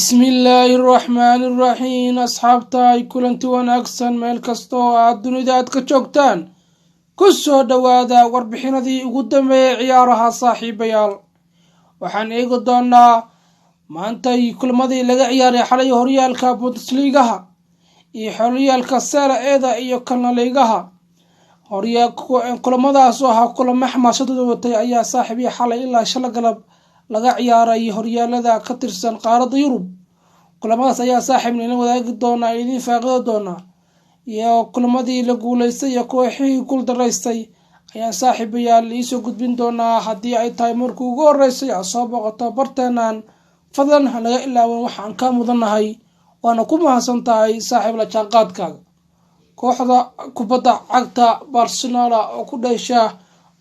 Bismillaahi raxmaani raxiim. Asxaabta ay kulanti wanaagsan, meel kasta oo aad dunida aad ka joogtaan, ku soo dhowaada warbixinadii ugu dambeeyay ciyaaraha. Saaxiibayaal, waxaan eegi doonaa maantay kulmadii laga ciyaaray xalay horyaalka Bundesligaha iyo horyaalka Serie A-da iyo kalnaligaha. Kulamadaas oo ahaa kulamo xamaasadooda watay ayaa, saaxiibiya, xalay ilaa shala galab laga ciyaaray horyaalada ka tirsan qaaradda Yurub. Kulamadaas ayaa, saaxiib, nila wadaagi doonaa, idiin faaqido doonaa, iyo kulamadii la guuleystay iyo kooxihii guul daraystay ayaan, saaxiibayaal, iisoo gudbin doonaa. Haddii ay tahay markii ugu horeysay aad soo boqoto barteenan, fadlan ha naga ilaawan waxaan kaa mudannahay, waana ku mahadsan tahay, saaxiib, la jaanqaadkaaga. Kooxda kubadda cagta Barcelona oo ku dheesha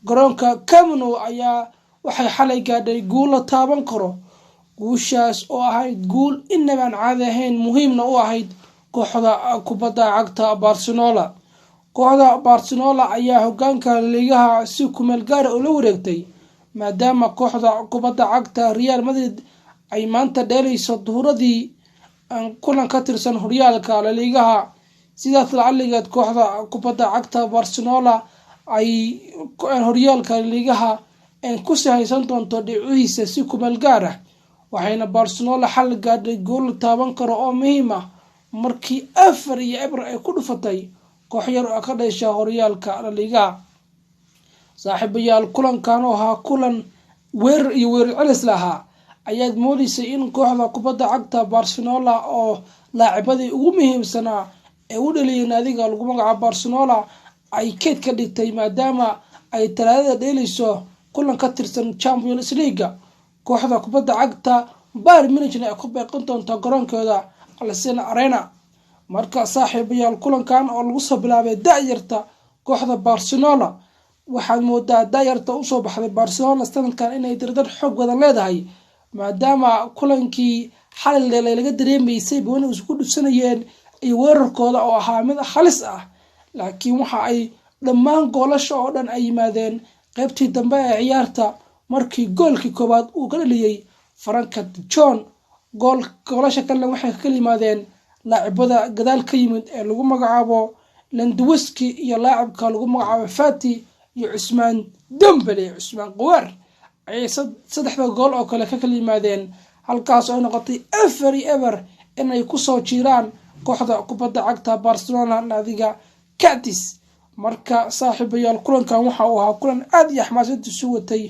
garoonka Camp Nou ayaa waxay xalay gaadhay guul la taaban karo, guushaas oo ahayd guul inabaan caadi ahayn, muhiimna u ahayd kooxda kubadda cagta Barcelona. Kooxda Barcelona ayaa hogaanka liigaha si kumeel gaara ula wareegtay, maadaama kooxda kubadda cagta Real Madrid ay maanta dheelayso duhuradii kulan ka tirsan horyaalka laliigaha. Sidaas lacaligeed, kooxda kubadda cagta Barcelona ay horyaalka liigaha kusii haysan doonto dhibcihiisa si kumeel gaar ah, waxayna Barcelona xal gaadhay guul taaban karo oo muhiim ah markii 4-0 ay ku dhufatay koox yar oo ka dhasha horyaalka laliigaha. Saaxiibayaal, kulankan oo ahaa kulan weerar iyo weerar celis lahaa ayaad moodeysay in kooxda kubadda cagta Barcelona oo laacibadii ugu muhiimsanaa ee u dhaliyay naadiga lagu magacaabo Barcelona ay keyd ka dhigtay, maadaama ay Talaadada dheelayso kulan ka tirsan Champions League, kooxda kubadda cagta Bayern Munich-na ay ku beeqan doonto garoonkooda Allianz Arena. Marka, saaxiibayaal, kulankan oo lagu soo bilaabay da-yarta kooxda Barcelona, waxaad moodaa da-yarta usoo baxday Barcelona sanadkan inay dardar xoog badan leedahay, maadaama kulankii xalay dheelay laga dareemaysay bawani isku dhufsanayeen iyo weerarkooda oo ahaa mid halis ah. Laakiin waxa ay dhammaan goolasha oo dhan ay yimaadeen qeybtii dambe ee ciyaarta, markii goolkii koowaad uu ka dhaliyey Frenkie de Jong. Gool goolasha kalena waxay ka yimaadeen laacibada gadaal ka yimid ee lagu magacaabo Lewandowski iyo laacibka lagu magacaabo Fati iyo Cusmaan Dembele. Cusmaan Qawaar ayay saddexda gool oo kale ka kala yimaadeen, halkaas oo ay noqotay 4-0 inay kusoo jiiraan kooxda kubadda cagta Barcelona naadiga Cadiz. Marka, saaxiibayaal, kulankan waxa uu ahaa kulan aada iyo xamaasadiisu watay.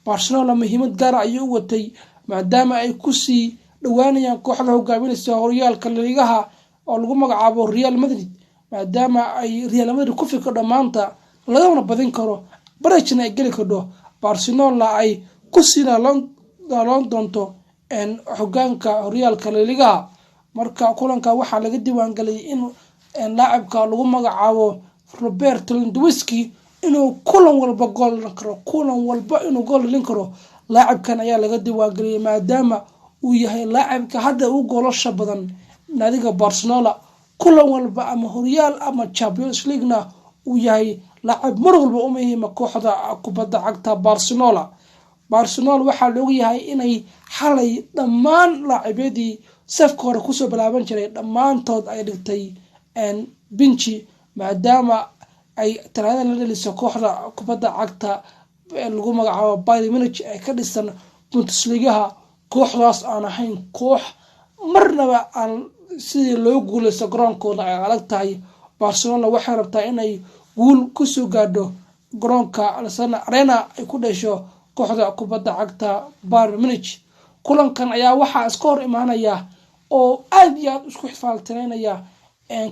Barcelona muhiimad gaara ayay u watay, maadaama ay kusii dhawaanayaan kooxda hogaaminaysa horyaalka liigaha oo lagu magacaabo Real Madrid, maadaama ay Real Madrid ku fikirdo maanta lagamana badin karo, barajna ay geli kardho, Barcelona ay kusii dhaaloon doonto hogaanka horyaalka liigaha. Marka kulanka waxaa laga diiwaangeliyay in laacibka lagu magacaabo Robert Lewandowski inuu kulan walba gool dhalin karo, kulan walba inuu gool dhalin karo laacibkan ayaa laga diiwaangeliyay, maadaama uu yahay laacibka hadda ugu goolasha badan naadiga Barcelona, kulan walba ama horyaal ama Champions League-na uu yahay laacib mar walba u muhiima kooxda kubadda cagta Barcelona. Barcelona waxaa la ogyahay inay xalay dhammaan laacibyadii safka hore kusoo bilaaban jiray dhammaantood ay dhigtay bench, maadaama ay Talaadada la dhaliso kooxda kubadda cagta lagu magacaabo Bayern Munich ee ka dhisan Bundesligaha, kooxdaas aan ahayn koox marnaba aan sidii loo guuleysto garoonkooda ay adag tahay. Barcelona waxay rabtaa inay guul kusoo gaadho garoonka Allianz Arena ay ku dhesho kooxda kubadda cagta Bayern Munich. Kulankan ayaa waxaa iska hor imaanaya oo aada iyo aada isku xifaaltineynaya,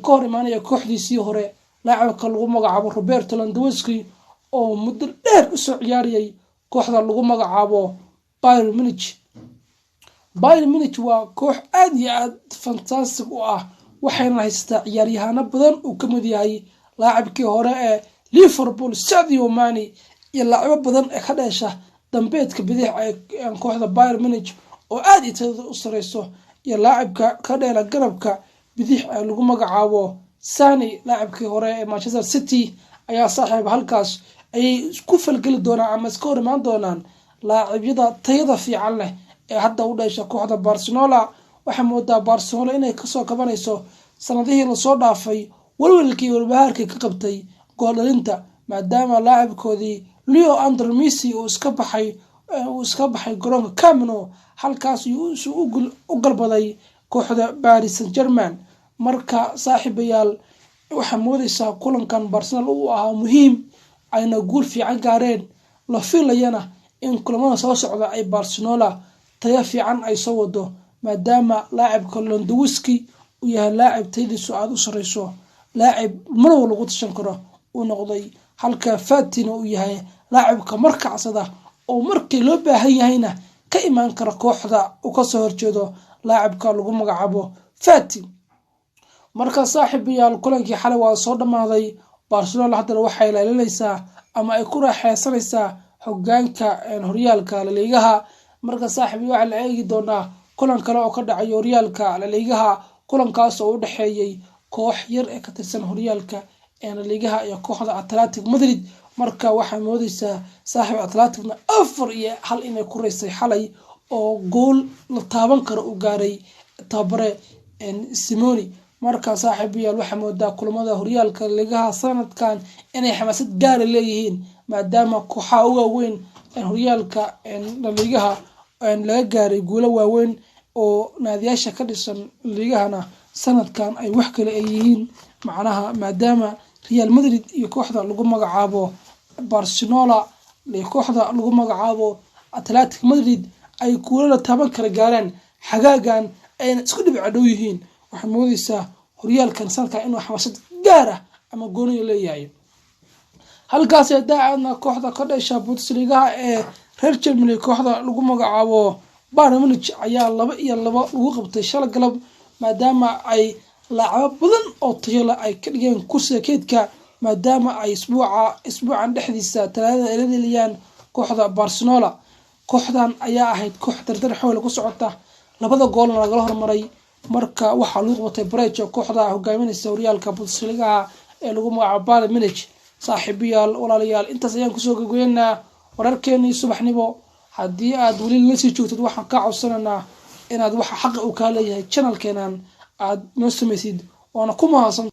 ka hor imaanaya kooxdiisii hore, laacibka lagu magacaabo Robert Lewandowski oo muddo dheer usoo ciyaariyay kooxda lagu magacaabo Bayern Munich. Bayern Munich waa koox aada iyo aada fantastic u ah, waxayna haysataa ciyaaryahano badan uu kamid yahay laacibkii hore ee Liverpool Sadio Mane iyo laacibo badan ee ka dheesha dambeedka bidix ee kooxda Bayern Munich oo aada iyo tayada u sareyso, iyo laacibka ka dheela garabka bidix ee lagu magacaabo Sane, laacibkii hore ee Manchester City. Ayaa, saaxiib, halkaas ayay isku falgeli doonaan ama iska hor imaan doonaan laacibyada tayada fiican leh ee hadda u dheesha kooxda Barcelona. Waxaa moodaa Barcelona inay kasoo kabanayso sanadihii lasoo dhaafay welwelkii walbahaarkii ka qabtay gooldhalinta, maadaama laacibkoodii Leo Andre Messi uu iska baxay garoonka Camp Nou, halkaas u galbaday kooxda Paris Saint-Germain. Marka saaxiibayaal, waxaa moodaysaa kulankan Barcelona uu ahaa muhiim, ayna guul fiican gaareen, la filayana in kulamada soo socda ay Barcelona tayo fiican ay soo wado, maadaama laacibka Lewandowski uu yahay laacib tayadiisu aada u sareyso, laacib marwal lagu tashan karo uu noqday, halka Fatina uu yahay laacibka markacsada oo markii loo baahan yahayna ka imaan kara kooxda uu kasoo horjeedo laacibka lagu magacaabo Fati. Marka saaxiibayaal, kulankii xalay waa soo dhammaaday. Barcelona haddana waxay ilaalinaysaa ama ay ku raaxeysanaysaa hogaanka horyaalka Laliigaha. Marka saaxiib, waxaa la eegi doonaa kulan kale oo ka dhacay horyaalka Laliigaha, kulankaas oo u dhexeeyay koox yar ee ka tirsan horyaalka Laliigaha iyo kooxda Athletic Madrid. Marka waxaa moodaysaa saaxiib Athleticna 4-1 inay ku reysay xalay, oo gool la taaban karo uu gaaray tababare Simoni. Marka saaxiibayaal, waxaa moodaa kulamada horyaalka Laliigaha sanadkan inay xamaasad gaara leeyihiin, maadaama kooxaha u waaweyn horyaalka Laliigaha laga gaaray guulo waaweyn, oo naadiyaasha ka dhisan Laliigahana sanadkan ay wax kale ay yihiin, macnaha maadaama Real Madrid iyo kooxda lagu magacaabo Barcelona iyo kooxda lagu magacaabo Athletic Madrid ay guulo la taaban kara gaaraan xagaagan, ayna isku dhibca dhow yihiin. Waxaad moodaysaa horyaalkan sanadkan inuu xamaasad gaar ah ama gooniya leeyahay. Halkaas daacadna kooxda ka dhasha Bundesligaha ee reer Germany, kooxda lagu magacaabo Bayern Munich, ayaa 2-2 lagu qabtay shala galab, maadaama ay laacabo badan oo tayo leh ay ka dhigeen kursiga keydka, maadaama ay isbuucan dhexdiisa Talaadada ay la dheliyaan kooxda Barcelona. Kooxdan ayaa ahayd koox dardar xoogla ku socota, labada goolna lagala hormaray. Marka waxaa lagu qabatay barejo kooxda hogaaminaysa horyaalka Bundesligaha ee lagu magacaabo Bayern Munich. Saaxiibayaal, walaalayaal, intaas ayaan kusoo gogoynaa wararkeenii subaxnimo. Haddii aad weli la sii joogtid, waxaan kaa codsanaynaa inaad waxa xaqa uu kaa leeyahay channelkeenan aad noo samaysid, waana ku mahadsan.